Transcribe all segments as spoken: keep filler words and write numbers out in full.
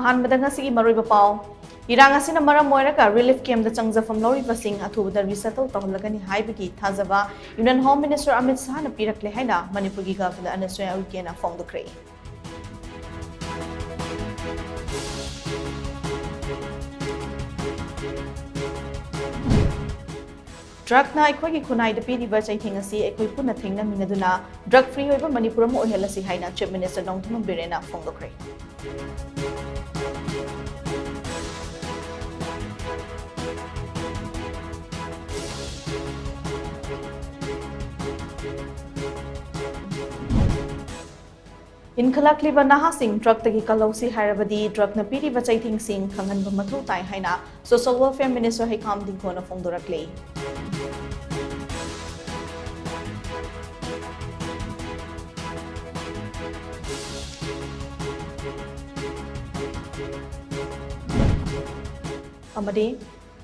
ꯑꯍꯥꯟꯕꯗ ꯉꯁꯤꯒꯤ ꯃꯔꯨꯑꯣꯏꯕ ꯄꯥꯎ꯫ ꯏꯔꯥꯡ ꯑꯁꯤꯅ ꯃꯔꯝ ꯑꯣꯏꯔꯒ relief camp ꯇ ꯆꯪꯖꯐꯝ ꯂꯧꯔꯤꯕꯁꯤꯡ ꯑꯊꯨꯕꯗ resettle ꯇꯧꯍꯜꯂꯒꯅꯤ ꯍꯥꯏꯕꯒꯤ ꯊꯥꯖꯕ Union Home Minister ꯑꯃꯤꯠ ꯁꯥꯍꯅ ꯄꯤꯔꯛꯂꯦ ꯍꯥꯏꯅ ꯃꯅꯤꯄꯨꯔꯒꯤ Governor ꯑꯅꯁꯨꯌꯥ ꯎꯏꯀꯦꯅ ꯐꯣꯡꯗꯣꯛꯈ꯭ꯔꯦ꯫ Drug ꯅ ꯑꯩꯈꯣꯏꯒꯤ ꯈꯨꯟꯅꯥꯏꯗ ꯄꯤꯔꯤꯕ ꯆꯩꯊꯦꯡ ꯑꯁꯤ ꯑꯩꯈꯣꯏ ꯄꯨꯟꯅ ꯊꯦꯡꯅꯃꯤꯟꯅꯗꯨꯅ drug free ꯑꯣꯏꯕ ꯃꯅꯤꯄꯨꯔ ꯑꯃ ꯑꯣꯏꯍꯜꯂꯁꯤ ꯍꯥꯏꯅ Chief Minister ꯅꯣꯡꯊꯣꯝꯕꯝ ꯕꯤꯔꯦꯟꯅ ꯐꯣꯡꯗꯣꯛꯈ꯭ꯔꯦ꯫ ꯏꯟꯈꯠꯂꯛꯂꯤꯕ ꯅꯍꯥꯁꯤꯡ drug ꯇꯒꯤ ꯀꯜꯍꯧꯁꯤ ꯍꯥꯏꯔꯕꯗꯤ drug ꯅ ꯄꯤꯔꯤꯕ ꯆꯩꯊꯦꯡꯁꯤꯡ ꯈꯪꯍꯟꯕ ꯃꯊꯧ ꯇꯥꯏ ꯍꯥꯏꯅ Social Welfare Minister ꯍꯩꯈꯥꯝ ꯗꯤꯡꯒꯣꯅ ꯐꯣꯡꯗꯣꯔꯛꯂꯤ꯫ ꯑꯃꯗꯤ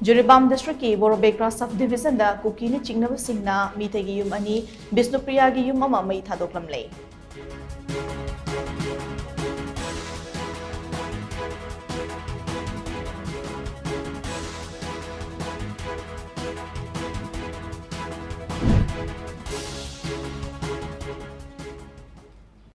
ꯖꯤꯔꯤꯕꯥꯝ district ꯀꯤ ꯕꯣꯔꯣꯕꯦꯒ꯭ꯔꯥ sub division ꯗ ꯀꯨꯀꯤꯅ ꯆꯤꯡꯅꯕꯁꯤꯡꯅ ꯃꯤꯇꯩꯒꯤ ꯌꯨꯝ ꯑꯅꯤ, ꯕꯤꯁꯅꯨꯄ꯭ꯔꯤꯌꯥꯒꯤ ꯌꯨꯝ ꯑꯃ ꯃꯩ ꯊꯥꯗꯣꯛꯂꯝꯂꯦ꯫